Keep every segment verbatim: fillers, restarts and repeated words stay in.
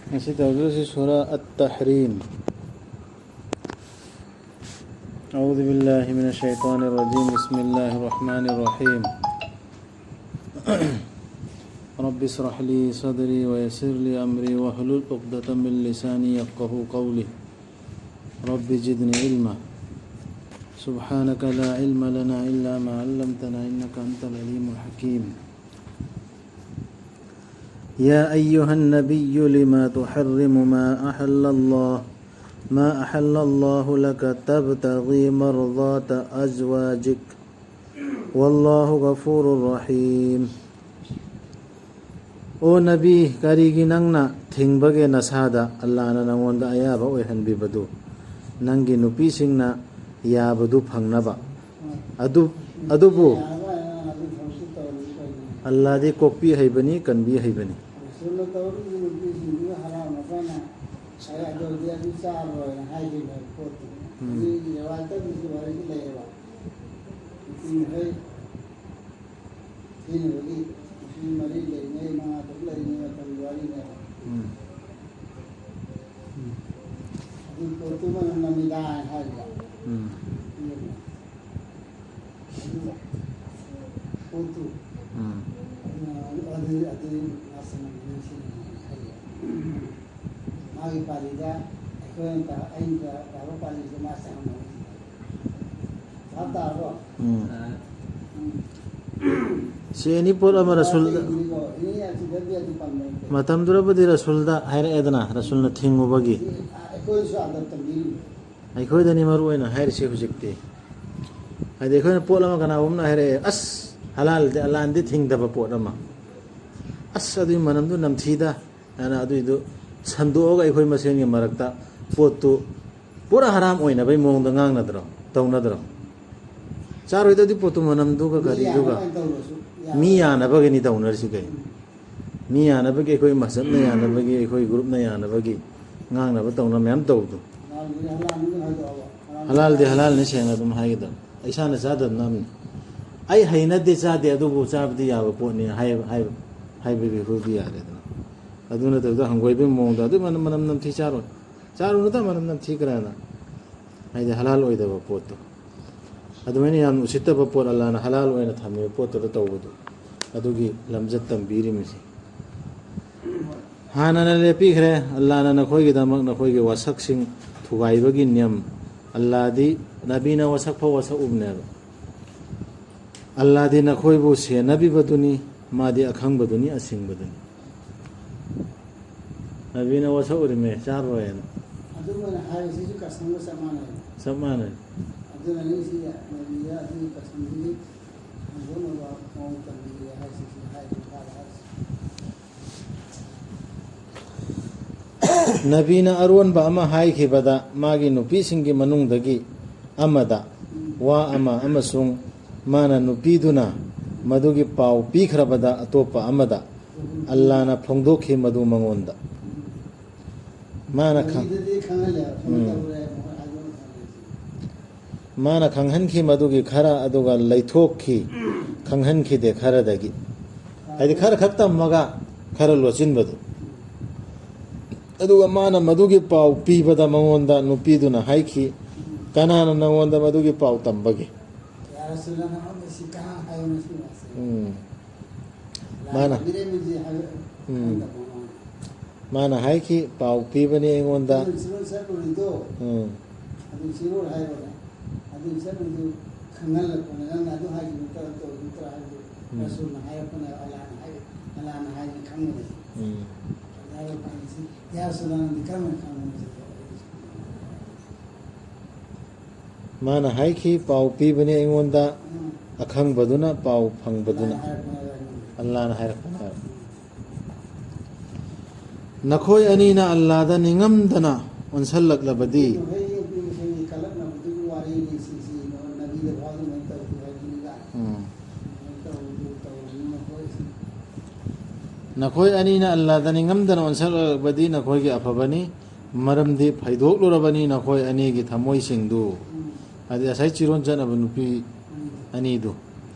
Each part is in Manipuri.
ꯉꯁꯤ ꯇꯧꯗꯣꯏꯁꯤ ꯁꯨꯔꯥ ꯑꯠ-ꯇꯍ꯭ꯔꯤꯝ꯫ أعوذ بالله من الشيطان الرجيم. بسم الله الرحمن الرحيم. رب اشرح لي صدري ويسر لي أمري واحلل عقدة من لساني يفقهوا قولي. رب زدني علما. سبحانك لا علم لنا إلا ما علمتنا إنك أنت العليم الحكيم. يا أيها النبي لم تحرم ما أحل الله، ما أحل الله لك تبتغي مرضات أزواجك، والله غفور رحيم. ꯑꯣ ꯅꯕꯤ, ꯀꯔꯤꯒꯤ ꯅꯪꯅ ꯊꯤꯡꯕꯒꯦ ꯅꯁꯥꯗ ꯑꯜꯂꯥꯅ ꯅꯉꯣꯟꯗ ꯑꯌꯥꯕ ꯑꯣꯏꯍꯟꯕꯤꯕꯗꯨ, ꯅꯪꯒꯤ ꯅꯨꯄꯤꯁꯤꯡꯅ ꯌꯥꯕꯗꯨ ꯐꯪꯅꯕ? ꯑꯗꯨ, ꯑꯗꯨꯕꯨ ꯑꯜꯂꯥꯗꯤ ꯀꯣꯛꯄꯤ ꯍꯩꯕꯅꯤ, ꯀꯟꯕꯤ ꯍꯩꯕꯅꯤ꯫ ꯔꯁꯨꯜꯅ ꯇꯧꯔꯤꯕ ꯅꯨꯄꯤꯁꯤꯡꯗꯨꯒ ꯍꯔꯥꯎꯅꯕꯅ ꯉꯁꯥꯏ ꯑꯗꯨꯗꯤ ꯑꯗꯨ ꯆꯥꯔꯣꯏꯅ ꯍꯥꯏꯈꯤꯕ ꯄꯣꯠꯇꯨ꯫ ꯎꯝ꯫ ꯑꯗꯨꯒꯤ ꯔꯤꯋꯥꯌꯠꯇꯕꯨꯁꯨ ꯋꯥꯔꯤꯗꯤ ꯂꯩꯌꯦꯕ꯫ ꯅꯨꯄꯤ ꯃꯈꯩ ꯊꯤꯅꯕꯒꯤ ꯅꯨꯄꯤ ꯃꯔꯤ ꯂꯩꯔꯤꯉꯩ, ꯃꯉꯥ ꯇꯔꯨꯛ ꯂꯩꯔꯤꯉꯩ ꯃꯇꯝꯒꯤ ꯋꯥꯔꯤꯅꯦꯕ꯫ ꯎꯝ꯫ ꯑꯗꯨ ꯄꯣꯠꯇꯨ ꯃꯅꯝ ꯅꯝꯃꯤꯗꯥ ꯍꯥꯏꯅ ꯍꯥꯏꯕ꯫ ꯎꯝ꯫ ꯑꯗꯨ ꯄꯣꯠꯇꯨ ꯎꯝ꯫ ꯑꯗꯨ, ꯑꯗꯨ, ꯑꯗꯨ ꯃꯥꯁꯦ ꯅꯝꯃꯤ ꯁꯤꯅꯤ ꯍꯥꯏꯕ꯫ ꯃꯥꯒꯤ ꯄꯥꯂꯤꯗ ꯑꯩꯈꯣꯏꯅ ꯇꯥ-, ꯑꯩꯅ ꯇꯥꯕ ꯄꯥꯂꯤꯗ ꯃꯥ ꯆꯪꯉꯝꯃꯅꯤ꯫ ꯚꯥꯞ ꯇꯥꯔꯕꯣ? ꯎꯝ꯫ ꯎꯝ꯫ ꯁꯤ ꯑꯦꯅꯤ ꯄꯣꯠ ꯑꯃ ꯔꯁꯨꯜꯗ, ꯏꯅꯦ ꯑꯁꯤꯗꯗꯤ ꯑꯗꯨ ꯄꯟꯕ ꯅꯠꯇꯦ꯫ ꯃꯇꯝꯗꯨꯗꯕꯨꯗꯤ ꯔꯁꯨꯜꯗ ꯍꯥꯏꯔꯛꯑꯦꯗꯅ, ꯔꯁꯨꯜꯅ ꯊꯤꯡꯉꯨꯕꯒꯤ꯫ ꯁꯤ ꯑꯩꯈꯣꯏꯁꯨ ꯑꯗ ꯇꯝꯕꯤꯔꯤꯅꯤ꯫ ꯑꯩꯈꯣꯏꯗꯅꯤ ꯃꯔꯨ ꯑꯣꯏꯅ ꯍꯥꯏꯔꯤꯁꯤ ꯍꯧꯖꯤꯛꯇꯤ꯫ ꯍꯥꯏꯗꯤ ꯑꯩꯈꯣꯏꯅ ꯄꯣꯠ ꯑꯃ ꯀꯅꯥꯒꯨꯝꯕꯅ ꯍꯥꯏꯔꯛꯑꯦ, "ꯑꯁ, ꯍꯂꯥꯜꯗꯤ, ꯑꯜꯂꯥꯟꯗꯤ ꯊꯤꯡꯗꯕ ꯄꯣꯠ ꯑꯃ꯫ ꯑꯁ, ꯑꯗꯨꯒꯤ ꯃꯅꯝꯗꯨ ꯅꯝꯊꯤꯗ" ꯍꯥꯏꯅ ꯑꯗꯨꯏꯗꯨ ꯁꯟꯗꯣꯛꯑꯒ ꯑꯩꯈꯣꯏ ꯃꯁꯦꯟꯒꯤ ꯃꯔꯛꯇ ꯄꯣꯠꯇꯨ ꯄꯨꯔꯥ ꯍꯔꯥꯝ ꯑꯣꯏꯅꯕꯩ ꯃꯑꯣꯡꯗ ꯉꯥꯡꯅꯗ꯭ꯔꯣ, ꯇꯧꯅꯗ꯭ꯔꯣ? ꯆꯥꯔꯣꯏꯗꯕꯗꯤ ꯄꯣꯠꯇꯨ ꯃꯅꯝꯗꯨꯒ ꯃꯤ ꯀꯔꯤꯗꯨꯒ꯫ ꯌꯥꯅꯕ ꯇꯧꯔꯁꯨ ꯃꯤ ꯌꯥꯅꯕ꯫ ꯌꯥꯅꯕꯒꯤꯅꯤ ꯇꯧꯅꯔꯤꯁꯤ ꯀꯩꯅꯣ꯫ ꯃꯤ ꯌꯥꯅꯕꯒꯤ, ꯑꯩꯈꯣꯏ ꯃꯁꯖꯤꯗꯅ ꯌꯥꯅꯕꯒꯤ, ꯑꯩꯈꯣꯏ ꯒ꯭ꯔꯨꯞꯅ ꯌꯥꯅꯕꯒꯤ ꯉꯥꯡꯅꯕ ꯇꯧꯅ ꯃꯌꯥꯝ ꯇꯧꯕꯗꯣ꯫ ꯍꯂꯥꯜꯗꯤ ꯍꯂꯥꯜꯅꯤ ꯍꯥꯏꯗꯣꯛꯑꯕ꯫ ꯍꯂꯥꯜꯗꯤ ꯍꯂꯥꯜꯅꯤ ꯁꯦꯡꯅ ꯑꯗꯨꯝ ꯍꯥꯏꯒꯗꯕ꯫ ꯏꯁꯥꯅ ꯆꯥꯗꯕꯅ ꯑꯃꯅꯤ꯫ ꯑꯩ ꯍꯩꯅꯗꯦ, ꯆꯥꯗꯦ, ꯑꯗꯨꯕꯨ ꯆꯥꯕꯗꯤ ꯌꯥꯕ ꯄꯣꯠꯅꯤ ꯍꯥꯏꯕ, ꯍꯥꯏꯕ, ꯍꯥꯏꯕꯒꯤ ꯑꯩꯈꯣꯏꯗꯤ ꯌꯥꯔꯦꯗꯅ꯫ ꯑꯗꯨ ꯅꯠꯇꯕꯗ ꯍꯪꯒꯣꯏꯕꯒꯤ ꯃꯑꯣꯡꯗ ꯑꯗꯨ ꯃꯅꯝ ꯃꯅꯝ ꯅꯝꯊꯤ ꯆꯥꯔꯣꯏ꯫ ꯆꯥꯔꯨꯅꯨꯗ, ꯃꯅꯝ ꯅꯝꯊꯤꯈ꯭ꯔꯦꯅ꯫ ꯍꯥꯏꯗꯤ ꯍꯂꯥꯜ ꯑꯣꯏꯗꯕ ꯄꯣꯠꯇꯣ꯫ ꯑꯗꯨꯃꯥꯏꯅ ꯌꯥꯝ ꯎꯁꯤꯠꯇꯕ ꯄꯣꯠ ꯑꯜꯂꯥꯅ ꯍꯂꯥꯜ ꯑꯣꯏꯅ ꯊꯝꯃꯤꯕ ꯄꯣꯠꯇꯨꯗ ꯇꯧꯕꯗꯣ, ꯑꯗꯨꯒꯤ ꯂꯝꯆꯠ ꯇꯝꯕꯤꯔꯤꯃꯤꯁꯤ꯫ ꯍꯥꯟꯅꯅ ꯂꯦꯞꯄꯤꯈ꯭ꯔꯦ, ꯑꯜꯂꯥꯅ ꯅꯈꯣꯏꯒꯤꯗꯃꯛ ꯅꯈꯣꯏꯒꯤ ꯋꯥꯁꯛꯁꯤꯡ ꯊꯨꯒꯥꯏꯕꯒꯤ ꯅꯤꯌꯝ꯫ ꯑꯜꯂꯥꯗꯤ ꯅꯕꯤꯅ ꯋꯥꯁꯛ ꯐꯥꯎ ꯋꯥꯁꯛ ꯎꯕꯅꯦꯕ꯫ ꯑꯜꯂꯥꯗꯤ ꯅꯈꯣꯏꯕꯨ ꯁꯦꯟꯅꯕꯤꯕꯗꯨꯅꯤ, ꯃꯥꯗꯤ ꯑꯈꯪꯕꯗꯨꯅꯤ, ꯑꯁꯤꯡꯕꯗꯨꯅꯤ꯫ ꯅꯕꯤꯅ ꯋꯥꯁꯛ ꯎꯔꯤꯃꯦ, ꯆꯥꯔꯣꯏꯅ꯫ ꯑꯗꯨꯃꯥꯏꯅ ꯍꯥꯏꯔꯤꯁꯤꯁꯨ ꯀꯁꯝꯒ ꯆꯞ ꯃꯥꯟꯅꯩ꯫ ꯆꯞ ꯃꯥꯟꯅꯩ꯫ ꯑꯗꯨꯅꯅꯤ ꯁꯤ ꯅꯕꯤꯗ ꯑꯗꯨꯒꯤ ꯀꯁꯝꯗꯨꯗꯤ ꯍꯟꯗꯣꯛꯅꯕ ꯃꯑꯣꯡ ꯇꯝꯕꯤꯔꯦ ꯍꯥꯏꯁꯤꯁꯨ ꯍꯥꯏꯕ ꯐꯥꯔꯦ ꯍꯥꯏꯁꯤ꯫ ꯅꯕꯤꯅ ꯑꯔꯣꯟꯕ ꯑꯃ ꯍꯥꯏꯈꯤꯕꯗ ꯃꯥꯒꯤ ꯅꯨꯄꯤꯁꯤꯡꯒꯤ ꯃꯅꯨꯡꯗꯒꯤ ꯑꯃꯗ ꯋꯥ ꯑꯃ ꯑꯃꯁꯨꯡ ꯃꯥꯅ ꯅꯨꯄꯤꯗꯨꯅ ꯃꯗꯨꯒꯤ ꯄꯥꯎ ꯄꯤꯈ꯭ꯔꯕꯗ ꯑꯇꯣꯞꯄ ꯑꯃꯗ ꯑꯜꯂꯥꯅ ꯐꯣꯡꯗꯣꯛꯈꯤ ꯃꯗꯨ ꯃꯉꯣꯟꯗ꯫ ꯃꯥꯅ ꯈꯪ- ꯅꯕꯤꯗꯗꯤ ꯈꯪꯍꯜꯂꯦ, ꯀꯩꯅꯣ ꯎꯝ꯫ ꯇꯧꯔꯦ, ꯃꯣꯏ ꯍꯥꯏꯕ ꯃꯇꯝꯗ꯫ ꯃꯥꯅ ꯈꯪꯍꯟꯈꯤ ꯃꯗꯨꯒꯤ ꯈꯔ ꯑꯗꯨꯒ ꯂꯩꯊꯣꯛꯈꯤ, ꯈꯪꯍꯟꯈꯤꯗꯦ ꯈꯔꯗꯒꯤ꯫ ꯍꯥꯏꯗꯤ ꯈꯔ ꯈꯛ ꯇꯝꯃꯒ ꯈꯔ ꯂꯣꯠꯁꯤꯟꯕꯗꯣ꯫ ꯑꯗꯨꯒ ꯃꯥꯅ ꯃꯗꯨꯒꯤ ꯄꯥꯎ ꯄꯤꯕꯗ ꯃꯉꯣꯟꯗ ꯅꯨꯄꯤꯗꯨꯅ ꯍꯥꯏꯈꯤ, "ꯀꯅꯥꯅ ꯅꯉꯣꯟꯗ ꯃꯗꯨꯒꯤ ꯄꯥꯎ ꯇꯝꯕꯒꯦ?" ꯌꯥ ꯔꯁꯨꯂꯜꯂꯥꯍ, ꯅꯉꯣꯟꯗ ꯁꯤ ꯀꯅꯥ ꯍꯥꯏꯕꯅꯣ ꯁꯤ ꯋꯥꯁꯦ? ꯎꯝ꯫ ꯂꯥꯟ ꯃꯥꯅ ꯄꯤꯔꯝꯃꯤꯁꯤ ꯍꯥꯏꯕ ꯎꯝ꯫ ꯈꯪꯗꯕ ꯃꯉꯣꯟꯗ꯫ ꯃꯥꯅ ꯍꯥꯏꯈꯤ, "ꯄꯥꯎ ꯄꯤꯕꯅꯤ ꯑꯩꯉꯣꯟꯗ"꯫ ꯑꯗꯨ ꯆꯤꯔꯣꯜ ꯆꯠꯂꯨꯔꯤꯗꯣ, ꯎꯝ꯫ ꯑꯗꯨ ꯆꯤꯔꯣꯜ ꯍꯥꯏꯔꯣꯅꯦ꯫ ꯑꯗꯨ ꯆꯠꯂꯨꯔꯤꯗꯨ ꯈꯪꯍꯜꯂꯛꯄꯅꯦ꯫ ꯅꯪꯅ ꯑꯗꯨ ꯍꯥꯏꯈꯤꯕ ꯅꯠꯇ꯭ꯔꯥ ꯇꯧꯔꯤꯕ ꯅꯠꯇ꯭ꯔꯥ ꯍꯥꯏꯕꯗꯨ ꯎꯝ꯫ ꯔꯁꯨꯜꯅ ꯍꯥꯏꯔꯛꯄꯅꯦ, ꯑꯜꯂꯥꯍꯅ ꯍꯥꯏ-, ꯑꯜꯂꯥꯍꯅ ꯍꯥꯏꯕꯅꯤ ꯈꯪꯕꯅꯦ꯫ ꯎꯝ꯫ ꯑꯜꯂꯥꯍ ꯄꯥꯟꯕꯁꯤ, "ꯌꯥ ꯔꯁꯨꯂꯜꯂꯥꯍ, ꯅꯪꯗꯤ ꯀꯔꯝꯍꯥꯏꯅ ꯈꯪꯕꯅꯣ?" ꯃꯥꯅ ꯍꯥꯏꯈꯤ, "ꯄꯥꯎ ꯄꯤꯕꯅꯤ ꯑꯩꯉꯣꯟꯗ ꯎꯝ꯫ ꯑꯈꯪꯕꯗꯨꯅ, ꯄꯥꯎ ꯐꯪꯕꯗꯨꯅ"꯫ ꯑꯜꯂꯥꯍꯅ ꯍꯥꯏꯔꯛꯄꯅꯦ꯫ ꯑꯜꯂꯥꯍꯅ ꯍꯥꯏꯔꯛꯄꯅꯦ꯫ ꯅꯈꯣꯏ ꯑꯅꯤꯅ ꯑꯜꯂꯥꯗ ꯅꯤꯡꯉꯝꯗꯅ ꯑꯣꯟꯁꯜꯂꯛꯂꯕꯗꯤ꯫ ꯅꯨꯄꯤ ꯃꯈꯩ ꯅꯨꯄꯤ ꯃꯈꯩꯒꯤ ꯀꯜꯂꯛꯅꯕꯗꯨꯒꯤ ꯋꯥꯔꯤꯅꯤ ꯁꯤꯁꯤ, ꯅꯕꯤꯗ ꯐꯥꯎ ꯑꯗꯨꯃꯥꯏꯅ ꯇꯧꯈꯤ ꯍꯥꯏꯕꯅꯤꯗ꯫ ꯎꯝ꯫ ꯑꯗꯨꯃꯥꯏꯅ ꯇꯧꯕꯗꯨ ꯇꯧꯔꯅꯨ ꯅꯈꯣꯏ꯫ ꯅꯈꯣꯏ ꯑꯅꯤꯅ ꯑꯜꯂꯥꯗ ꯅꯤꯡꯉꯝꯗꯅ ꯑꯣꯟꯁꯜꯂꯛꯂꯕꯗꯤ ꯅꯈꯣꯏꯒꯤ ꯑꯐꯕꯅꯤ, ꯃꯔꯝꯗꯤ ꯐꯩꯗꯣꯛꯂꯨꯔꯕꯅꯤ ꯅꯈꯣꯏ ꯑꯅꯤꯒꯤ ꯊꯃꯣꯏꯁꯤꯡꯗꯨ꯫ ꯎꯝ꯫ ꯍꯥꯏꯗꯤ ꯉꯁꯥꯏ ꯆꯤꯔꯣꯟ ꯆꯠꯅꯕ ꯅꯨꯄꯤ ꯎꯝ꯫ ꯑꯅꯤꯗꯨ꯫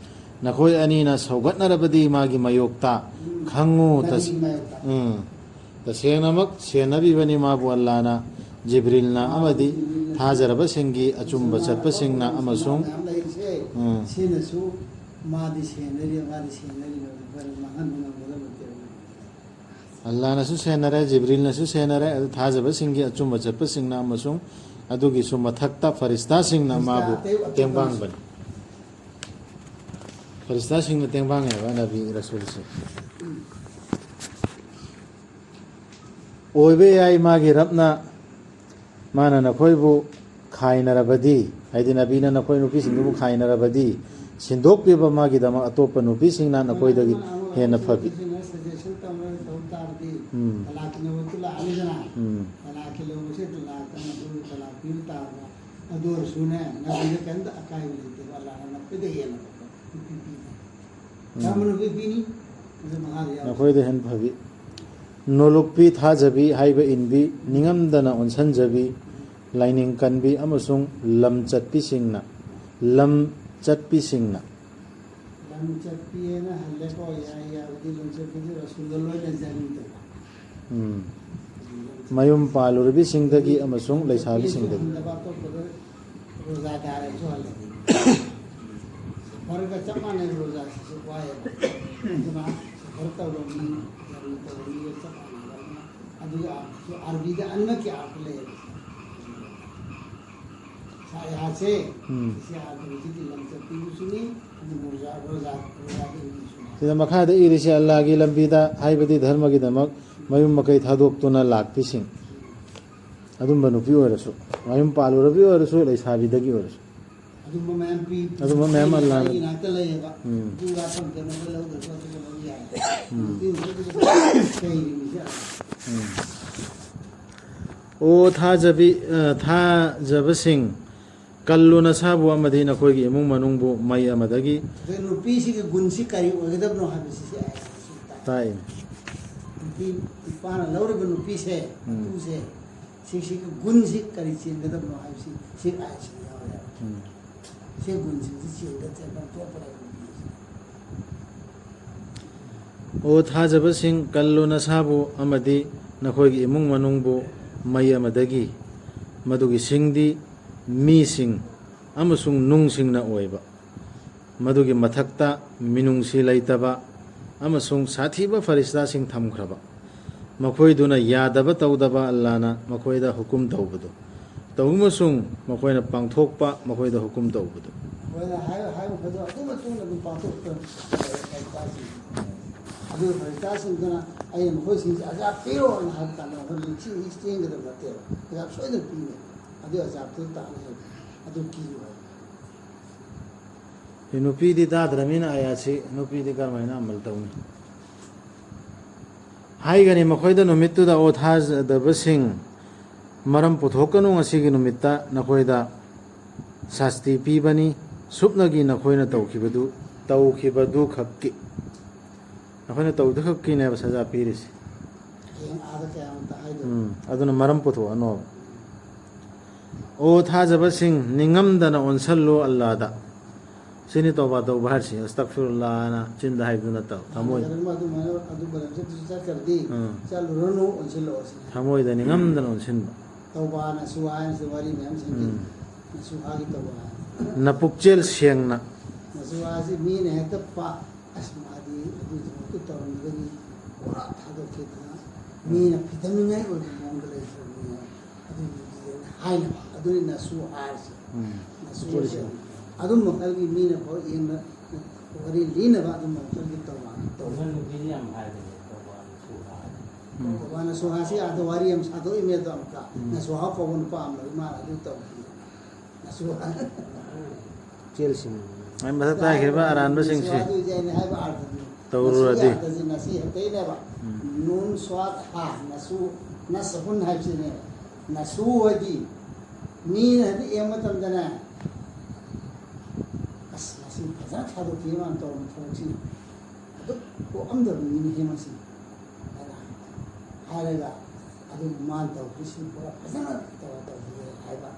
ꯅꯈꯣꯏ ꯑꯅꯤꯅ ꯁꯧꯒꯠꯅꯔꯕꯗꯤ ꯃꯥꯒꯤ ꯃꯥꯌꯣꯛꯇ ꯎꯝ꯫ ꯈꯪꯉꯨ, ꯇꯁ-, ꯅꯕꯤꯒꯤ ꯃꯥꯌꯣꯛꯇ꯫ ꯎꯝ꯫ ꯇꯁꯦꯡꯅꯃꯛ ꯁꯦꯟꯅꯕꯤꯕꯅꯤ ꯃꯥꯕꯨ ꯑꯜꯂꯥꯅ꯫ ꯖꯤꯕ꯭ꯔꯤꯜꯅ ꯑꯃꯗꯤ ꯊꯥꯖꯔꯕꯁꯤꯡꯒꯤ ꯑꯆꯨꯝꯕ ꯆꯠꯄꯁꯤꯡꯅ ꯑꯃꯁꯨꯡ, ꯃꯌꯥꯝ ꯂꯩꯔꯤꯁꯦ꯫ ꯎꯝ꯫ ꯁꯤꯅꯁꯨ ꯃꯥꯗꯤ ꯁꯦꯟꯅꯔꯤ, ꯃꯥꯗꯤ ꯁꯦꯟꯅꯔꯤ, ꯃꯥꯡꯍꯟꯕ ꯉꯝꯒꯗꯕ ꯅꯠꯇꯦ꯫ ꯑꯜꯂꯥꯅꯁꯨ ꯁꯦꯟꯅꯔꯦ, ꯖꯤꯕ꯭ꯔꯤꯜꯅꯁꯨ ꯁꯦꯟꯅꯔꯦ, ꯑꯗꯨ ꯊꯥꯖꯕꯁꯤꯡꯒꯤ ꯑꯆꯨꯝꯕ ꯆꯠꯄꯁꯤꯡꯅ ꯑꯃꯁꯨꯡ ꯑꯗꯨꯒꯤꯁꯨ ꯃꯊꯛꯇ ꯐꯔꯤꯁꯇꯥꯁꯤꯡꯅ ꯃꯥꯕꯨ ꯐꯔꯤꯁꯇꯥ ꯑꯇꯩ ꯑꯇꯣꯞꯄ ꯇꯦꯡꯕꯥꯡꯕꯅꯤ꯫ ꯐꯔꯤꯁꯇꯥꯁꯤꯡꯅ ꯇꯦꯡꯕꯥꯡꯉꯦꯕ ꯅꯕꯤ ꯔꯁꯨꯜꯁꯦ꯫ ꯑꯣꯏꯕ ꯌꯥꯏ ꯃꯥꯒꯤ ꯔꯕꯅ, ꯃꯥꯅ ꯅꯈꯣꯏꯕꯨ ꯈꯥꯏꯅꯔꯕꯗꯤ, ꯍꯥꯏꯗꯤ ꯅꯕꯤꯅ ꯅꯈꯣꯏ ꯅꯨꯄꯤꯁꯤꯡꯗꯨꯕꯨ ꯈꯥꯏꯅꯔꯕꯗꯤ, ꯁꯤꯟꯗꯣꯛꯄꯤꯕ ꯃꯥꯒꯤꯗꯃꯛ ꯑꯇꯣꯞꯄ ꯅꯨꯄꯤꯁꯤꯡꯅ ꯅꯈꯣꯏꯗꯒꯤ ꯍꯦꯟꯅ ꯐꯕꯤ꯫ ꯁꯖꯦꯁꯟ ꯇꯧꯔꯒ ꯇꯧ ꯇꯥꯔꯗꯤ, ꯎꯝ꯫ ꯇꯂꯥꯛꯀꯤ ꯅꯨꯃꯤꯠꯇꯨ ꯂꯥꯛꯑꯅꯤꯗꯅ, ꯎꯝ꯫ ꯇꯂꯥꯛꯀꯤ ꯂꯧꯕꯁꯦ ꯇꯂꯥꯛꯇ ꯅꯈꯣꯏꯕꯨ ꯇꯂꯥꯛ ꯄꯤꯕ ꯇꯥꯕ꯫ ꯑꯗꯨ ꯑꯣꯏꯔꯁꯨꯅꯦ, ꯅꯕꯤꯗ ꯀꯔꯤꯝꯇ ꯑꯀꯥꯏꯕ ꯂꯩꯇꯦꯕ, ꯑꯜꯂꯥꯍꯅ ꯅꯈꯣꯏꯗ ꯍꯦꯟꯅ ꯅꯨꯄꯤ ꯄꯤꯕ꯫ ꯎꯝ꯫ ꯀꯔꯝꯕ ꯅꯨꯄꯤ ꯄꯤꯅꯤ? ꯑꯗꯨ ꯃꯈꯥꯗ ꯌꯥꯎꯔꯤ꯫ ꯅꯈꯣꯏꯗ ꯍꯦꯟꯅ ꯐꯕꯤ꯫ ꯅꯣꯂꯨꯛꯄꯤ, ꯊꯥꯖꯕꯤ, ꯍꯥꯏꯕ ꯏꯟꯕꯤ, ꯅꯤꯡꯉꯝꯗꯅ ꯑꯣꯟꯁꯟꯖꯕꯤ, ꯂꯥꯏꯅꯤꯡ ꯀꯟꯕꯤ ꯑꯃꯁꯨꯡ ꯂꯝ ꯆꯠꯄꯤꯁꯤꯡꯅ, ꯂꯝ ꯆꯠꯄꯤꯁꯤꯡꯅ꯫ ꯂꯝ ꯆꯠꯄꯤ ꯍꯥꯏꯅ ꯍꯜꯂꯦꯀꯣ, ꯌꯥꯏ, ꯌꯥꯕꯗꯤ ꯂꯝ ꯆꯠꯄꯤꯗꯤ ꯔꯁꯨꯜꯗ ꯂꯣꯏꯅ ꯖꯪ ꯇꯧꯕ꯫ ꯎꯝ꯫ ꯃꯌꯨꯝ ꯄꯥꯜꯂꯨꯔꯕꯤꯁꯤꯡꯗꯒꯤ ꯑꯃꯁꯨꯡ ꯂꯩꯁꯥꯕꯤꯁꯤꯡꯗꯒꯤ꯫ ꯍꯟꯗꯕ ꯑꯇꯣꯞꯄꯗ ꯔꯣꯖꯥꯗꯥꯔꯁꯨ ꯍꯜꯂꯦ꯫ ꯁꯐꯔꯒ ꯆꯞ ꯃꯥꯟꯅꯩ, ꯔꯣꯖꯥꯁꯤꯁꯨ ꯋꯥꯏꯑꯦꯕ꯫ ꯑꯗꯨꯅ ꯁꯐꯔ ꯇꯧꯕ ꯃꯤ, ꯖꯔꯅꯤ ꯇꯧꯕ ꯃꯤꯒ ꯆꯞ ꯃꯥꯟꯅꯩꯕ꯫ ꯑꯗꯨꯒ ꯑꯥꯔꯕꯤꯗ ꯑꯅꯤꯃꯛꯀꯤ ꯑꯥꯔꯊ ꯂꯩꯌꯦꯕ꯫ ꯁꯥꯌꯥꯁꯦ, ꯎꯝ꯫ ꯁꯤ ꯑꯥꯔꯊ ꯍꯧꯖꯤꯛꯀꯤ ꯂꯝ ꯆꯠꯄꯤꯕꯁꯨꯅꯤ, ꯑꯗꯨꯒ ꯔꯣꯖꯥ, ꯔꯣꯖꯥ, ꯔꯣꯖꯥꯒꯤ ꯍꯧꯖꯤꯛꯁꯨꯅꯤ꯫ ꯁꯤꯗ ꯃꯈꯥꯗ ꯏꯔꯤꯁꯦ ꯑꯜꯂꯥꯍꯒꯤ ꯂꯝꯕꯤꯗ, ꯍꯥꯏꯕꯗꯤ ꯙꯔꯃꯒꯤꯗꯃꯛ ꯃꯌꯨꯝ ꯃꯀꯩ ꯊꯥꯗꯣꯛꯇꯨꯅ ꯂꯥꯛꯄꯤꯁꯤꯡ꯫ ꯑꯗꯨꯝꯕ ꯅꯨꯄꯤ ꯑꯣꯏꯔꯁꯨ, ꯃꯌꯨꯝ ꯄꯥꯜꯂꯨꯔꯕꯤ ꯑꯣꯏꯔꯁꯨ, ꯂꯩꯁꯥꯕꯤꯗꯒꯤ ꯑꯣꯏꯔꯁꯨ꯫ ꯑꯗꯨꯝꯕ ꯃꯌꯥꯝ ꯄꯤ-, ꯑꯗꯨꯝꯕ ꯃꯌꯥꯝ ꯑꯩ ꯑꯜꯂꯥꯅ ꯏꯅꯥꯛꯇ ꯂꯩꯌꯦꯕ꯫ ꯎꯝ꯫ ꯑꯗꯨ ꯋꯥꯐꯝꯗꯅꯕ ꯂꯧꯗ꯭ꯔꯁꯨ ꯑꯗꯨꯒ ꯂꯧ ꯌꯥꯏ꯫ ꯎꯝ꯫ ꯅꯨꯄꯤ ꯑꯣꯏꯔꯁꯨ ꯑꯗꯨꯒ ꯆꯩꯔꯤꯕꯁꯦ꯫ ꯎꯝ꯫ ꯑꯣ ꯊꯥꯖꯕꯤ, ꯑ, ꯊꯥꯖꯕꯁꯤꯡ, ꯀꯜꯂꯨ ꯅꯁꯥꯕꯨ ꯑꯃꯗꯤ ꯅꯈꯣꯏꯒꯤ ꯏꯃꯨꯡ ꯃꯅꯨꯡꯕꯨ ꯃꯩ ꯑꯃꯗꯒꯤ꯫ ꯑꯗꯩ ꯅꯨꯄꯤꯁꯤꯒꯤ ꯒꯨꯟꯁꯤ ꯀꯔꯤ ꯑꯣꯏꯒꯗꯕꯅꯣ ꯍꯥꯏꯕꯁꯤꯁꯦ ꯑꯩ ꯇꯥꯛꯏ꯫ ꯅꯨꯄꯤ, ꯅꯨꯄꯥꯅ ꯂꯧꯔꯤꯕ ꯅꯨꯄꯤꯁꯦ, ꯎꯝ꯫ ꯃꯇꯨꯁꯦ, ꯁꯤꯁꯤꯒꯤ ꯒꯨꯟꯁꯤ ꯀꯔꯤ ꯆꯦꯟꯒꯗꯕꯅꯣ ꯍꯥꯏꯕꯁꯤ ꯁꯤ ꯑꯥꯏꯠꯁꯤꯗ ꯌꯥꯎꯔꯦꯕ꯫ ꯎꯝ꯫ ꯁꯤ ꯒꯨꯟꯁꯤꯡꯁꯤ ꯆꯦꯟꯒ ꯆꯦꯟꯐꯝ ꯊꯣꯛꯄ ꯂꯩꯕ ꯅꯨꯄꯤꯁꯦ꯫ ꯑꯣ ꯊꯥꯖꯕꯁꯤꯡ, ꯀꯜꯂꯨ ꯅꯁꯥꯕꯨ ꯑꯃꯗꯤ ꯅꯈꯣꯏꯒꯤ ꯏꯃꯨꯡ ꯃꯅꯨꯡꯕꯨ ꯃꯩ ꯑꯃꯗꯒꯤ, ꯃꯗꯨꯒꯤ ꯁꯤꯡꯗꯤ ꯃꯤꯁꯤꯡ ꯑꯃꯁꯨꯡ ꯅꯨꯡꯁꯤꯡꯅ ꯑꯣꯏꯕ, ꯃꯗꯨꯒꯤ ꯃꯊꯛꯇ ꯃꯤꯅꯨꯡꯁꯤ ꯂꯩꯇꯕ ꯑꯃꯁꯨꯡ ꯁꯥꯊꯤꯕ ꯐꯔꯤꯁꯇꯥꯁꯤꯡ ꯊꯝꯈ꯭ꯔꯕ, ꯃꯈꯣꯏꯗꯨꯅ ꯌꯥꯗꯕ ꯇꯧꯗꯕ ꯑꯜꯂꯥꯅ ꯃꯈꯣꯏꯗ ꯍꯨꯀꯨꯝ ꯇꯧꯕꯗꯨ ꯇꯧ ꯑꯃꯁꯨꯡ ꯃꯈꯣꯏꯅ ꯄꯥꯡꯊꯣꯛꯄ ꯃꯈꯣꯏꯗ ꯍꯨꯀꯨꯝ ꯇꯧꯕꯗꯨ꯫ ꯃꯈꯣꯏꯅ ꯍꯥꯏ-, ꯍꯥꯏꯕ ꯃꯈꯩꯗꯣ ꯑꯗꯨ ꯃꯇꯨꯡꯗ ꯑꯗꯨꯝ ꯄꯥꯡꯊꯣꯛꯇꯣꯏꯅꯤ꯫ ꯐꯔꯤꯁꯇꯥꯁꯤꯡ꯫ ꯑꯗꯨꯒ ꯐꯔꯤꯁꯇꯥꯁꯤꯡꯗꯨꯅ "ꯑꯩꯅ ꯃꯈꯣꯏꯁꯤꯡꯁꯦ ꯑꯖꯥꯕ ꯄꯤꯔꯣ" ꯍꯥꯏꯅ ꯍꯥꯏꯕ ꯀꯥꯟꯗ ꯃꯈꯣꯏ ꯅꯤꯡꯊꯤ ꯆꯦꯟꯒꯗꯕ ꯅꯠꯇꯦꯕ꯫ ꯑꯖꯥꯕ ꯁꯣꯏꯗꯅ ꯄꯤꯅꯦꯕ꯫ ꯑꯗꯨ ꯑꯖꯥꯕꯇꯨ ꯇꯥꯛꯅꯦꯕ꯫ ꯑꯗꯨ ꯀꯤꯌꯨ ꯍꯥꯏꯕ꯫ ꯁꯤ ꯅꯨꯄꯤꯗꯤ ꯇꯥꯗ꯭ꯔꯃꯤꯅ ꯑꯌꯥꯁꯤ ꯅꯨꯄꯤꯗꯤ ꯀꯔꯝꯍꯥꯏꯅ ꯑꯃꯜ ꯇꯧꯅꯤ? ꯍꯥꯏꯒꯅꯤ ꯃꯈꯣꯏꯗ ꯅꯨꯃꯤꯠꯇꯨꯗ, "ꯑꯣ ꯊꯥꯖꯗꯕꯁꯤꯡ, ꯃꯔꯝ ꯄꯨꯊꯣꯛꯀꯅꯨ, ꯉꯁꯤꯒꯤ ꯅꯨꯃꯤꯠꯇ ꯅꯈꯣꯏꯗ ꯁꯥꯁꯇꯤ ꯄꯤꯕꯅꯤ, ꯁꯨꯞꯅꯒꯤ ꯅꯈꯣꯏꯅ ꯇꯧꯈꯤꯕꯗꯨ, ꯇꯧꯈꯤꯕꯗꯨ ꯈꯛꯀꯤ꯫ ꯅꯈꯣꯏꯅ ꯇꯧꯕꯗꯨ ꯈꯛꯀꯤꯅꯦꯕ ꯁꯖꯥ ꯄꯤꯔꯤꯁꯦ꯫ ꯍꯌꯦꯡ ꯑꯥꯗ ꯀꯌꯥꯃꯨꯛꯇ ꯍꯥꯏꯗꯣꯏꯅꯣ?" ꯎꯝ, ꯑꯗꯨꯅ ꯃꯔꯝ ꯄꯨꯊꯣꯛꯑꯅꯣꯕ꯫ "ꯑꯣ ꯊꯥꯖꯕꯁꯤꯡ, ꯅꯤꯡꯉꯝꯗꯅ ꯑꯣꯟꯁꯜꯂꯨ ꯑꯜꯂꯥꯗ"꯫ ꯁꯤꯅꯤ ꯇꯧꯕ ꯇꯧꯕ ꯍꯥꯏꯔꯤꯁꯤ, ꯑꯁꯇꯛꯐꯤꯔꯨꯜꯂꯥꯍꯅ ꯆꯤꯟꯗ ꯍꯥꯏꯕꯗꯨ ꯅꯠꯇꯕ, ꯊꯃꯣꯏ꯫ ꯑꯗꯨꯃꯥꯏꯅ ꯑꯗꯨ ꯃꯔꯝ ꯆꯠꯇ꯭ꯔꯁꯨ ꯆꯠꯈ꯭ꯔꯗꯤ, ꯎꯝ꯫ "ꯆꯠꯂꯨꯔꯅꯨ, ꯑꯣꯟꯁꯤꯜꯂꯛꯑꯣ" ꯁꯤꯅꯤ꯫ ꯊꯃꯣꯏꯗ ꯅꯤꯡꯉꯝꯗꯅ ꯑꯣꯟꯁꯤꯟꯕ꯫ ꯇꯧꯕꯥ ꯅꯁꯨꯍꯥ ꯍꯥꯏꯅꯁꯨ ꯋꯥꯔꯤ ꯃꯌꯥꯝ ꯁꯦꯝꯕꯤ꯫ ꯎꯝ꯫ ꯅꯁꯨꯍꯥꯒꯤ ꯇꯧꯕꯥ ꯍꯥꯏꯅ꯫ ꯅꯄꯨꯛꯆꯦꯜ ꯁꯦꯡꯅ꯫ ꯅꯁꯨꯍꯥꯁꯤ ꯃꯤꯅ ꯍꯦꯛꯇ ꯄꯥ-, "ꯑꯁ, ꯃꯥꯗꯤ ꯑꯗꯨꯒꯤꯗꯃꯛꯇ ꯇꯧꯔꯝꯕꯗꯒꯤ ꯄꯨꯔꯥ ꯊꯥꯗꯣꯛꯈꯤꯗꯅ ꯃꯤꯅ ꯐꯤꯊꯝꯅꯤꯡꯉꯥꯏ ꯑꯣꯏꯕ ꯃꯑꯣꯡꯗ ꯂꯩꯈ꯭ꯔꯕꯅꯤ" ꯍꯥꯏꯅ ꯑꯗꯨꯒꯤ ꯃꯤꯗꯨꯗ ꯍꯥꯏꯅꯕ꯫ ꯑꯗꯨꯅꯤ ꯅꯁꯨꯍꯥ ꯍꯥꯏꯔꯤꯁꯦ꯫ ꯎꯝ꯫ ꯅꯁꯨꯍꯥꯁꯦ꯫ ꯆꯦꯜꯂꯤꯁꯦ꯫ ꯑꯗꯨꯝ ꯃꯈꯜꯒꯤ ꯃꯤꯅ ꯐꯥꯎ ꯌꯦꯡꯅ ꯋꯥꯔꯤ ꯂꯤꯅꯕ ꯑꯗꯨꯝ ꯃꯈꯜꯒꯤ ꯇꯧꯕꯥ ꯇꯧꯕ꯫ ꯅꯨꯄꯤꯅ ꯌꯥꯝ ꯍꯥꯏꯕꯅꯦ, ꯇꯧꯕꯥ ꯅꯁꯨꯍꯥ ꯍꯥꯏꯕ꯫ ꯎꯝ꯫ ꯇꯧꯕꯥ ꯅꯁꯨꯍꯥꯁꯤ ꯑꯥꯗ ꯋꯥꯔꯤ ꯌꯥꯝ ꯁꯥꯗꯣꯛꯏꯃꯦ ꯑꯗꯣ ꯑꯃꯨꯛꯀ꯫ ꯎꯝ꯫ ꯅꯁꯨꯍꯥ ꯀꯧꯕ ꯅꯨꯄꯥ ꯑꯃ ꯂꯩ, ꯃꯥꯅ ꯑꯗꯨ ꯇꯧꯈꯤ꯫ ꯅꯁꯨꯍꯥ꯫ ꯆꯦꯜꯁꯤꯡ꯫ ꯑꯩ ꯃꯊꯛꯇ ꯍꯥꯏꯈꯤꯕ ꯑꯔꯥꯟꯕꯁꯤꯡꯁꯤ ꯅꯁꯨꯍꯥ ꯑꯗꯨ ꯑꯩꯅ ꯍꯥꯏꯕ ꯑꯥꯔꯊꯗꯨꯅꯤ꯫ ꯇꯧꯔꯨꯔꯗꯤ꯫ ꯅꯁꯨꯍꯥ ꯍꯥꯏꯕꯁꯤ ꯅꯁꯤ ꯍꯦꯛꯇꯩꯅꯦꯕ꯫ ꯎꯝ꯫ ꯅꯨꯟ ꯁ꯭ꯋꯥꯠ ꯍꯥ, ꯅꯁꯨ, ꯅꯁꯍꯨꯟ ꯍꯥꯏꯕꯁꯤꯅꯦ꯫ ꯅꯁꯨ ꯍꯥꯏꯗꯤ ꯃꯤꯅ ꯍꯥꯏꯗꯤ ꯌꯦꯡꯕ ꯃꯇꯝꯗꯅꯦ, "ꯑꯁ, ꯃꯁꯤ ꯐꯖꯅ ꯊꯥꯗꯣꯛꯈꯤ ꯃꯥꯅ ꯇꯧꯔꯝꯕ ꯊꯕꯛꯁꯤ꯫ ꯑꯗꯨꯛ ꯄꯣꯛꯑꯝꯗꯕ ꯃꯤꯅꯤꯍꯦ ꯃꯁꯤ" ꯍꯥꯏꯅ ꯍꯥꯏꯔꯒ, "ꯑꯗꯨꯅ ꯃꯥꯅ ꯇꯧꯔꯤꯁꯤ ꯄꯨꯔꯥ ꯐꯖꯅ ꯇꯧꯔ ꯇꯧꯕꯤꯔꯦ" ꯍꯥꯏꯕ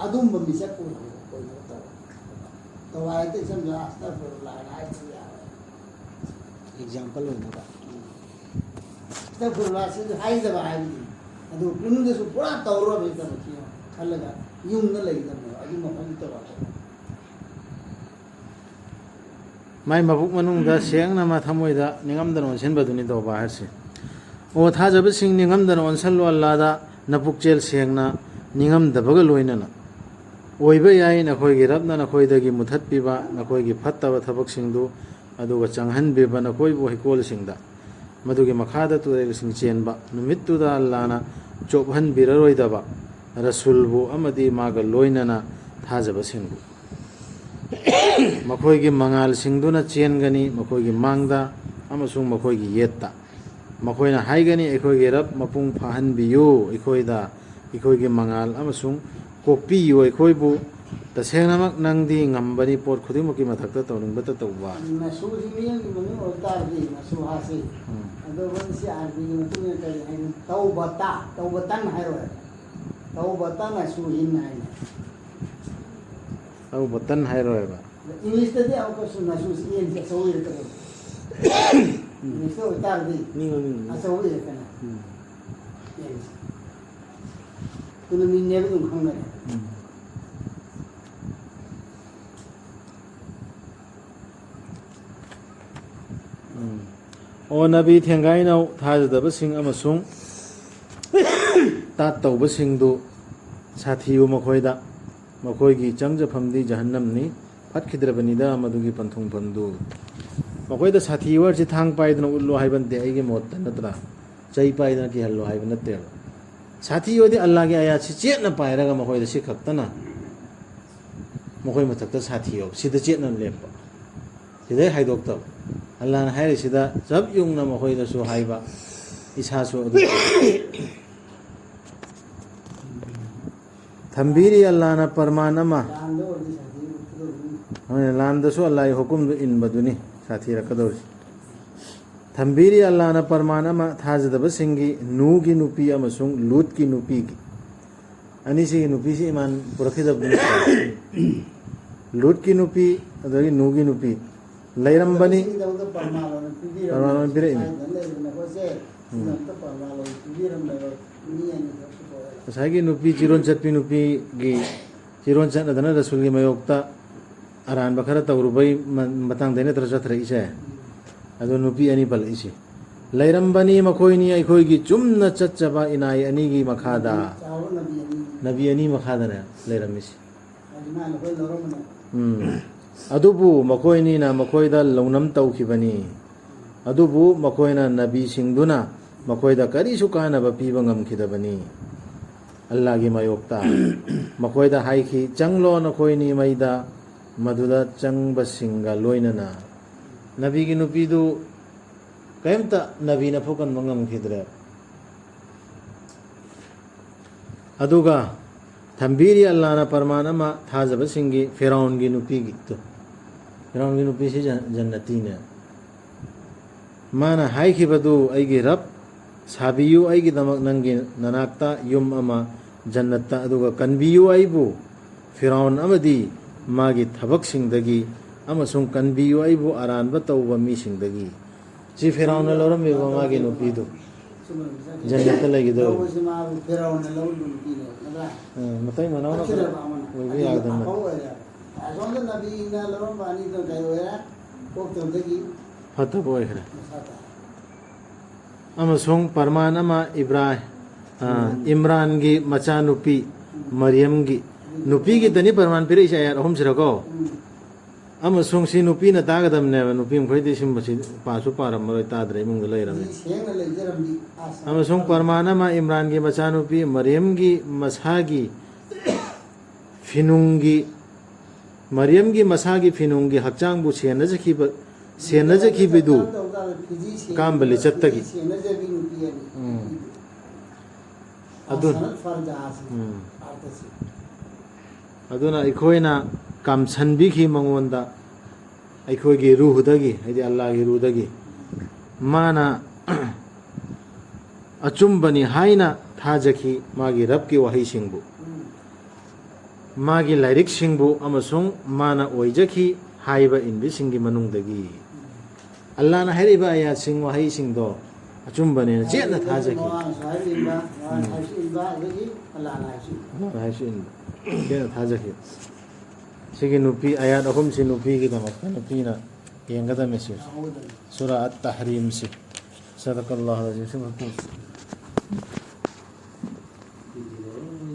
ꯑꯗꯨꯝꯕ ꯃꯤꯁꯛ ꯑꯣꯏꯅꯕ, ꯑꯣꯏꯅꯕ ꯇꯧꯔꯣ꯫ ꯇꯧꯕꯥ ꯍꯥꯏꯗꯤ ꯏꯆꯝ ꯆꯝꯅ "ꯑꯁꯇꯒꯐꯤꯔꯨꯜꯂꯥꯍ" ꯍꯥꯏꯅ ꯍꯥꯏꯕꯁꯨ ꯌꯥꯔꯣꯏ꯫ ꯑꯦꯛꯖꯥꯝꯄꯜ ꯑꯣꯏꯅꯕ꯫ ꯑꯁꯇꯒꯐꯤꯔꯨꯜꯂꯥꯍꯁꯤꯁꯨ ꯍꯥꯏꯗꯕ ꯍꯥꯏꯕꯗꯤ, ꯑꯗꯨ ꯄꯨꯛꯅꯤꯡꯗꯁꯨ ꯄꯨꯔꯥ ꯇꯧꯔꯔꯣꯏꯗꯕ ꯈꯜꯂꯒ ꯌꯨꯝꯗ ꯂꯩꯒꯗꯕꯅꯦꯕ꯫ ꯑꯗꯨ ꯃꯐꯝꯗꯨ ꯇꯧꯔꯛꯄ꯫ ꯃꯥꯏ ꯃꯕꯨꯛ ꯃꯅꯨꯡꯗ ꯁꯦꯡꯅ ꯃꯥ ꯊꯃꯣꯏꯗ ꯅꯤꯡꯉꯝꯗꯅ ꯑꯣꯟꯁꯤꯟꯕꯗꯨꯅꯤ ꯇꯧꯕ ꯍꯥꯏꯔꯁꯦ꯫ ꯑꯣ ꯊꯥꯖꯕꯁꯤꯡ, ꯅꯤꯡꯉꯝꯗꯅ ꯑꯣꯟꯁꯜꯂꯨ ꯑꯜꯂꯥꯗ, ꯅꯄꯨꯛꯆꯦꯜ ꯁꯦꯡꯅ, ꯅꯤꯡꯉꯝꯗꯕꯒ ꯂꯣꯏꯅꯅ꯫ ꯑꯣꯏꯕ ꯌꯥꯏ ꯅꯈꯣꯏꯒꯤ ꯔꯕꯅ ꯅꯈꯣꯏꯗꯒꯤ ꯃꯨꯊꯠꯄꯤꯕ ꯅꯈꯣꯏꯒꯤ ꯐꯠꯇꯕ ꯊꯕꯛꯁꯤꯡꯗꯨ, ꯑꯗꯨꯒ ꯆꯪꯍꯟꯕꯤꯕ ꯅꯈꯣꯏꯕꯨ ꯍꯩꯀꯣꯜꯁꯤꯡꯗ, ꯃꯗꯨꯒꯤ ꯃꯈꯥꯗ ꯇꯨꯔꯦꯜꯁꯤꯡ ꯆꯦꯟꯕ ꯅꯨꯃꯤꯠꯇꯨꯗ ꯑꯜꯂꯥꯅ ꯆꯣꯞꯍꯟꯕꯤꯔꯔꯣꯏꯗꯕ ꯔꯁꯨꯜꯕꯨ ꯑꯃꯗꯤ ꯃꯥꯒ ꯂꯣꯏꯅꯅ ꯊꯥꯖꯕꯁꯤꯡꯕꯨ꯫ ꯃꯈꯣꯏꯒꯤ ꯃꯉꯥꯜꯁꯤꯡꯗꯨꯅ ꯆꯦꯟꯒꯅꯤ ꯃꯈꯣꯏꯒꯤ ꯃꯥꯡꯗ ꯑꯃꯁꯨꯡ ꯃꯈꯣꯏꯒꯤ ꯌꯦꯠꯇ꯫ ꯃꯈꯣꯏꯅ ꯍꯥꯏꯒꯅꯤ, "ꯑꯩꯈꯣꯏꯒꯤ ꯔꯕ ꯃꯄꯨꯡ ꯐꯥꯍꯟꯕꯤꯌꯨ, ꯑꯩꯈꯣꯏꯗ ꯑꯩꯈꯣꯏꯒꯤ ꯃꯉꯥꯜ ꯑꯃꯁꯨꯡ ꯀꯣꯛꯄꯤꯌꯨ ꯑꯩꯈꯣꯏꯕꯨ꯫ ꯇꯁꯦꯡꯅꯃꯛ ꯅꯪꯗꯤ ꯉꯝꯕꯅꯤ, ꯄꯣꯠ ꯈꯨꯗꯤꯡꯃꯛꯀꯤ ꯃꯊꯛꯇ ꯇꯧꯅꯤꯡꯕꯇ ꯇꯧꯕ"꯫ ꯃꯆꯨꯁꯤ ꯃꯤꯠꯌꯦꯡꯒꯤ ꯃꯃꯤꯡ ꯑꯣꯏꯕ ꯇꯥꯔꯗꯤ ꯃꯆꯨ ꯍꯥꯁꯤ꯫ ꯎꯝ꯫ ꯑꯗꯨꯒ ꯁꯤ ꯑꯥꯔꯕꯤꯒꯤ ꯃꯇꯨꯡ ꯏꯟꯅ ꯀꯔꯤ ꯍꯥꯏꯅꯤ? ꯇꯧꯕꯇ, ꯇꯧꯕꯇꯟ ꯍꯥꯏꯔꯣꯏ꯫ ꯇꯧꯕꯇ ꯅꯁꯨꯍꯤꯟ ꯍꯥꯏꯅ꯫ ꯇꯧꯕꯇꯟ ꯍꯥꯏꯔꯣꯏꯕ꯫ ꯏꯪꯂꯤꯁꯇꯗꯤ ꯑꯃꯨꯛꯀꯁꯨ ꯅꯁꯨꯁꯤ ꯑꯦꯟꯁꯤ ꯑꯆꯧꯕ ꯏꯔꯛꯀꯗꯧꯕ꯫ ꯏꯪꯂꯤꯁꯇ ꯑꯣꯏꯇꯥꯔꯗꯤ ꯃꯤ ꯃꯃꯤꯡ꯫ ꯑꯆꯧꯕ ꯏꯔꯛꯀꯅꯤ꯫ ꯎꯝ꯫ ꯑꯦꯟꯁꯤ꯫ ꯑꯗꯨꯅ ꯃꯤꯡꯅꯦꯕ ꯑꯗꯨꯝ ꯈꯪꯒꯅꯤ꯫ ꯎꯝ꯫ ꯎꯝ꯫ ꯑꯣ ꯅꯕꯤ, ꯊꯦꯡꯒꯥꯏꯅꯧ ꯊꯥꯖꯗꯕꯁꯤꯡ ꯑꯃꯁꯨꯡ ꯇꯥꯠ ꯇꯧꯕꯁꯤꯡꯗꯨ ꯁꯥꯊꯤꯌꯨ ꯃꯈꯣꯏꯗ꯫ ꯃꯈꯣꯏꯒꯤ ꯆꯪꯖꯐꯝꯗꯤ ꯖꯍꯟꯅꯝꯅꯤ, ꯐꯠꯈꯤꯗ꯭ꯔꯕꯅꯤꯗ ꯃꯗꯨꯒꯤ ꯄꯟꯊꯨꯡꯐꯝꯗꯨ꯫ ꯃꯈꯣꯏꯗ ꯁꯥꯊꯤꯌꯨ ꯍꯥꯏꯔꯤꯁꯤ ꯊꯥꯡ ꯄꯥꯏꯗꯨꯅ ꯎꯠꯂꯨ ꯍꯥꯏꯕ ꯅꯠꯇꯦ, ꯑꯩꯒꯤ ꯃꯣꯠꯇ ꯅꯠꯇ꯭ꯔꯥ? ꯆꯩ ꯄꯥꯏꯗꯨꯅ ꯀꯤꯍꯜꯂꯨ ꯍꯥꯏꯕ ꯅꯠꯇꯦꯕ꯫ ꯁꯥꯊꯤꯌꯨꯗꯤ ꯑꯜꯂꯥꯍꯒꯤ ꯑꯌꯥꯠꯁꯤ ꯆꯦꯠꯅ ꯄꯥꯏꯔꯒ ꯃꯈꯣꯏꯗ ꯁꯤ ꯈꯛꯇꯅ ꯃꯈꯣꯏ ꯃꯊꯛꯇ ꯁꯥꯊꯤꯌꯨ, ꯁꯤꯗ ꯆꯦꯠꯅ ꯂꯦꯞꯄ, ꯁꯤꯗꯩ ꯍꯥꯏꯗꯣꯛꯇꯕ꯫ ꯑꯜꯂꯥꯍꯅ ꯍꯥꯏꯔꯤꯁꯤꯗ ꯆꯞ ꯌꯨꯡꯅ ꯃꯈꯣꯏꯗꯁꯨ ꯍꯥꯏꯕ, ꯏꯁꯥꯁꯨ ꯑꯗꯨ ꯊꯝꯕꯤꯔꯤ꯫ ꯑꯜꯂꯥꯍꯅ ꯄꯔꯃꯥꯟ ꯑꯃ꯫ ꯂꯥꯟꯗ ꯑꯣꯏꯔꯗꯤ ꯁꯥꯊꯤ ꯎꯠꯀꯗꯧꯕꯅꯤ꯫ ꯍꯣꯏ, ꯂꯥꯟꯗꯁꯨ ꯑꯜꯂꯥꯍꯒꯤ ꯍꯨꯀꯨꯝꯗꯨ ꯏꯟꯕꯗꯨꯅꯤ ꯁꯥꯊꯤꯔꯛꯀꯗꯧꯔꯤꯁꯤ꯫ ꯊꯝꯕꯤꯔꯤ꯫ ꯑꯜꯂꯥꯍꯅ ꯄꯔꯃꯥꯟ ꯑꯃ ꯊꯥꯖꯗꯕꯁꯤꯡꯒꯤ ꯅꯨꯍꯒꯤ ꯅꯨꯄꯤ ꯑꯃꯁꯨꯡ ꯂꯨꯠꯀꯤ ꯅꯨꯄꯤꯒꯤ꯫ ꯑꯅꯤꯁꯤꯒꯤ ꯅꯨꯄꯤꯁꯤ ꯏꯃꯥꯟ ꯄꯨꯔꯛꯈꯤꯗꯕꯗꯨꯅꯤ꯫ ꯂꯨꯠꯀꯤ ꯅꯨꯄꯤ ꯑꯗꯒꯤ ꯅꯨꯍꯒꯤ ꯅꯨꯄꯤ꯫ ꯂꯩꯔꯝꯕꯅꯤ꯫ ꯁꯤꯒꯤꯗꯃꯛꯇ ꯄ꯭ꯔꯃꯥꯟ ꯑꯣꯏꯅ ꯄꯤꯕꯤꯔꯝꯃꯤ꯫ ꯄ꯭ꯔꯃꯥꯟ ꯑꯣꯏꯅ ꯄꯤꯔꯛꯏꯅꯤ꯫ ꯍꯥꯏꯗꯅ ꯂꯩꯕꯅꯦ ꯑꯩꯈꯣꯏꯁꯦ꯫ ꯎꯝ꯫ ꯁꯤꯒꯤꯗꯃꯛꯇ ꯄ꯭ꯔꯃꯥꯟ ꯑꯣꯏꯅ ꯄꯤꯕꯤꯔꯝꯃꯦꯕ꯫ ꯃꯤ ꯑꯅꯤꯈꯛ ꯄꯨꯊꯣꯛꯑꯦ꯫ ꯉꯁꯥꯏꯒꯤ ꯅꯨꯄꯤ ꯆꯤꯔꯣꯟ ꯆꯠꯄꯤ ꯅꯨꯄꯤꯒꯤ ꯆꯤꯔꯣꯟ ꯆꯠꯅꯗꯅ ꯔꯁꯨꯜꯒꯤ ꯃꯥꯌꯣꯛꯇ ꯑꯔꯥꯟꯕ ꯈꯔ ꯇꯧꯔꯨꯕꯩ ꯃ-, ꯃꯇꯥꯡꯗꯩ ꯅꯠꯇ꯭ꯔ ꯆꯠꯊꯔꯛꯏꯁꯦ? ꯑꯗꯣ ꯅꯨꯄꯤ ꯑꯅꯤ ꯄꯜꯂꯛꯏꯁꯦ꯫ "ꯂꯩꯔꯝꯕꯅꯤ ꯃꯈꯣꯏꯅꯤ ꯑꯩꯈꯣꯏꯒꯤ ꯆꯨꯝꯅ ꯆꯠꯆꯕ ꯏꯅꯥꯏ ꯑꯅꯤꯒꯤ ꯃꯈꯥꯗ"꯫ ꯆꯥꯎꯕ ꯅꯕꯤ ꯑꯅꯤ꯫ ꯅꯕꯤ ꯑꯅꯤ ꯃꯈꯥꯗꯅꯦ ꯂꯩꯔꯝꯃꯤꯁꯦ꯫ ꯍꯥꯏꯗꯤ ꯃꯥꯅ ꯂꯣꯏ ꯂꯧꯔꯝꯕꯅꯦ꯫ ꯎꯝ꯫ "ꯑꯗꯨꯕꯨ ꯃꯈꯣꯏꯅꯤꯅ ꯃꯈꯣꯏꯗ ꯂꯧꯅꯝ ꯇꯧꯈꯤꯕꯅꯤ꯫ ꯑꯗꯨꯕꯨ ꯃꯈꯣꯏꯅ ꯅꯕꯤꯁꯤꯡꯗꯨꯅ ꯃꯈꯣꯏꯗ ꯀꯔꯤꯁꯨ ꯀꯥꯟꯅꯕ ꯄꯤꯕ ꯉꯝꯈꯤꯗꯕꯅꯤ꯫ ꯑꯜꯂꯥꯒꯤ ꯃꯥꯌꯣꯛꯇ ꯃꯈꯣꯏꯗ ꯍꯥꯏꯈꯤ, 'ꯆꯪꯂꯣ ꯅꯈꯣꯏꯅꯤ ꯃꯩꯗ, ꯃꯗꯨꯗ ꯆꯪꯕꯁꯤꯡꯒ ꯂꯣꯏꯅꯅ.'" ꯅꯕꯤꯒꯤ ꯅꯨꯄꯤꯗꯨ ꯀꯔꯤꯝꯇ ꯅꯕꯤꯅ ꯐꯨꯀꯟꯕ ꯉꯝꯈꯤꯗ꯭ꯔꯦ꯫ ꯑꯗꯨꯒ ꯊꯝꯕꯤꯔꯤ ꯑꯜꯂꯥꯅ ꯄ꯭ꯔꯃꯥꯟ ꯑꯃ ꯊꯥꯖꯕꯁꯤꯡꯒꯤ, ꯐꯤꯔꯥꯎꯟꯒꯤ ꯅꯨꯄꯤꯒꯤꯗꯨ꯫ ꯐꯤꯔꯥꯎꯟꯒꯤ ꯅꯨꯄꯤꯁꯤ ꯖꯟ-, ꯖꯟꯅꯇꯤꯅꯦ꯫ ꯃꯥꯅ ꯍꯥꯏꯈꯤꯕꯗꯨ, "ꯑꯩꯒꯤ ꯔꯕ, ꯁꯥꯕꯤꯌꯨ ꯑꯩꯒꯤꯗꯃꯛ ꯅꯪꯒꯤ ꯅꯅꯥꯛꯇ ꯌꯨꯝ ꯑꯃ ꯖꯟꯅꯠꯇ, ꯑꯗꯨꯒ ꯀꯟꯕꯤꯌꯨ ꯑꯩꯕꯨ ꯐꯤꯔꯥꯎꯟ ꯑꯃꯗꯤ ꯃꯥꯒꯤ ꯊꯕꯛꯁꯤꯡꯗꯒꯤ, ꯑꯃꯁꯨꯡ ꯀꯟꯕꯤꯌꯨ ꯑꯩꯕꯨ ꯑꯔꯥꯟꯕ ꯇꯧꯕ ꯃꯤꯁꯤꯡꯗꯒꯤ"꯫ ꯁꯤ ꯐꯤꯔꯥꯎꯟꯅ ꯂꯧꯔꯝꯃꯤꯕ ꯃꯥꯒꯤ ꯅꯨꯄꯤꯗꯨ꯫ ꯖꯟꯅꯠꯇ ꯂꯩꯒꯗꯧꯔꯤꯕ꯫ ꯂꯧꯕꯁꯤ ꯃꯥꯕꯨ ꯐꯤꯔꯥꯎꯟꯅ ꯂꯧꯔꯤꯕ ꯅꯨꯄꯤꯅꯦꯕ, ꯅꯠꯇ꯭ꯔꯥ? ꯑ, ꯃꯇꯩ ꯃꯅꯥꯎꯅ ꯐꯠꯈꯤꯗ꯭ꯔꯕ ꯑꯃꯅ꯫ ꯑꯣꯏꯕ ꯑꯗꯨꯅ ꯌꯥꯗꯕ꯫ ꯑꯐꯕ ꯑꯣꯏꯔꯦꯕ꯫ ꯑꯁꯣꯝꯗ ꯅꯕꯤꯅ ꯂꯧꯔꯝꯕ ꯑꯅꯤꯗꯣ ꯀꯩ ꯑꯣꯏꯔꯦ? ꯄꯣꯛꯇꯕꯗꯒꯤ ꯐꯠꯇꯕ ꯑꯣꯏꯈ꯭ꯔꯦ꯫ ꯃꯁꯥ ꯇꯥꯔꯦ꯫ ꯑꯃꯁꯨꯡ ꯄ꯭ꯔꯃꯥꯟ ꯑꯃ ꯏꯕ꯭ꯔꯥ-, ꯑ, ꯎꯝ꯫ ꯏꯝꯔꯥꯟꯒꯤ ꯃꯆꯥꯅꯨꯄꯤ ꯎꯝ꯫ ꯃꯔꯤꯌꯝꯒꯤ꯫ ꯎꯝ꯫ ꯅꯨꯄꯤꯒꯤꯗꯅꯤ ꯄ꯭ꯔꯃꯥꯟ ꯄꯤꯔꯛꯏꯁꯦ ꯑꯥꯌꯥꯠ ꯑꯍꯨꯝꯁꯤꯗꯀꯣ꯫ ꯎꯝ꯫ ꯑꯃꯁꯨꯡ ꯁꯤ ꯅꯨꯄꯤꯅ ꯇꯥꯒꯗꯕꯅꯦꯕ, ꯅꯨꯄꯤ ꯃꯈꯩꯗꯤ ꯁꯤꯒꯨꯝꯕꯁꯤ ꯄꯥꯁꯨ ꯄꯥꯔꯝꯃꯔꯣꯏ, ꯇꯥꯗ꯭ꯔꯦ, ꯏꯃꯨꯡꯗ ꯂꯩꯔꯕꯅꯤ꯫ ꯃꯤ ꯁꯦꯡꯅ ꯂꯩꯖꯔꯝꯃꯤ꯫ ꯑꯁ꯫ ꯑꯃꯁꯨꯡ ꯄ꯭ꯔꯃꯥꯟ ꯑꯃ ꯏꯝꯔꯥꯟꯒꯤ ꯃꯆꯥꯅꯨꯄꯤ ꯃꯔꯤꯌꯝꯒꯤ ꯃꯁꯥꯒꯤ ꯐꯤꯅꯨꯡꯒꯤ, ꯃꯔꯤꯌꯝꯒꯤ ꯃꯁꯥꯒꯤ ꯐꯤꯅꯨꯡꯒꯤ ꯍꯛꯆꯥꯡꯕꯨ ꯁꯦꯟꯅꯖꯈꯤꯕ, ꯁꯦꯟꯅꯖꯈꯤꯕꯗꯨ ꯐꯤꯖꯤ ꯁꯦꯟꯅ-, ꯑꯀꯥꯝꯕ ꯂꯤꯆꯠꯇꯒꯤ꯫ ꯐꯤꯖꯤ ꯁꯦꯟꯅꯖꯕꯤ ꯅꯨꯄꯤ ꯑꯃ꯫ ꯎꯝ꯫ ꯑꯗꯨ-, ꯑꯁꯅꯠ ꯐꯔꯖꯥꯁꯤ ꯎꯝ꯫ ꯑꯥꯔꯊꯁꯤ꯫ ꯑꯗꯨꯅ ꯑꯩꯈꯣꯏꯅ ꯀꯥꯝꯁꯟꯕꯤꯈꯤ ꯃꯉꯣꯟꯗ, ꯑꯩꯈꯣꯏꯒꯤ ꯔꯨꯍꯗꯒꯤ, ꯍꯥꯏꯗꯤ ꯑꯜꯂꯥꯒꯤ ꯔꯨꯍꯗꯒꯤ꯫ ꯃꯥꯅ ꯑꯆꯨꯝꯕꯅꯤ ꯍꯥꯏꯅ ꯊꯥꯖꯈꯤ ꯃꯥꯒꯤ ꯔꯕꯀꯤ ꯋꯥꯍꯩꯁꯤꯡꯕꯨ, ꯎꯝ꯫ ꯃꯥꯒꯤ ꯂꯥꯏꯔꯤꯛꯁꯤꯡꯕꯨ, ꯑꯃꯁꯨꯡ ꯃꯥꯅ ꯑꯣꯏꯖꯈꯤ ꯍꯥꯏꯕ ꯏꯟꯕꯁꯤꯡꯒꯤ ꯃꯅꯨꯡꯗꯒꯤ ꯑꯜꯂꯥꯅ ꯍꯥꯏꯔꯛꯏꯕ ꯑꯌꯥꯠꯁꯤꯡ, ꯋꯥꯍꯩꯁꯤꯡꯗꯣ ꯑꯆꯨꯝꯕꯅꯦꯅ ꯆꯦꯠꯅ ꯊꯥꯖꯈꯤ꯫ ꯃꯃꯥꯅꯁꯨ ꯍꯥꯏꯕ ꯏꯟꯕ, ꯃꯃꯥꯅ ꯎꯝ꯫ ꯍꯥꯏꯕꯁꯨ ꯏꯟꯕ, ꯑꯗꯒꯤ ꯑꯜꯂꯥꯅ ꯍꯥꯏꯕꯁꯨ ꯏꯟꯕ꯫ ꯑꯜꯂꯥꯅ ꯍꯥꯏꯕꯁꯨ ꯏꯟꯕ, ꯆꯦꯠꯅ ꯊꯥꯖꯈꯤ꯫ ꯁꯤꯒꯤ ꯅꯨꯄꯤ ꯑꯌꯥꯠ ꯑꯍꯨꯝꯁꯤ ꯅꯨꯄꯤꯒꯤꯗꯃꯛꯇ ꯅꯨꯄꯤꯅ ꯌꯦꯡꯒꯗꯕꯅꯤ꯫ ꯁꯤ ꯌꯥꯍꯧꯒꯗꯕꯅꯤ꯫ ꯁꯨꯔꯥ ꯑꯠ ꯇꯍꯔꯤꯝꯁꯤ꯫ ꯁꯗꯀꯜꯂꯥꯍꯨ ꯑꯂꯥꯖꯤꯝ꯫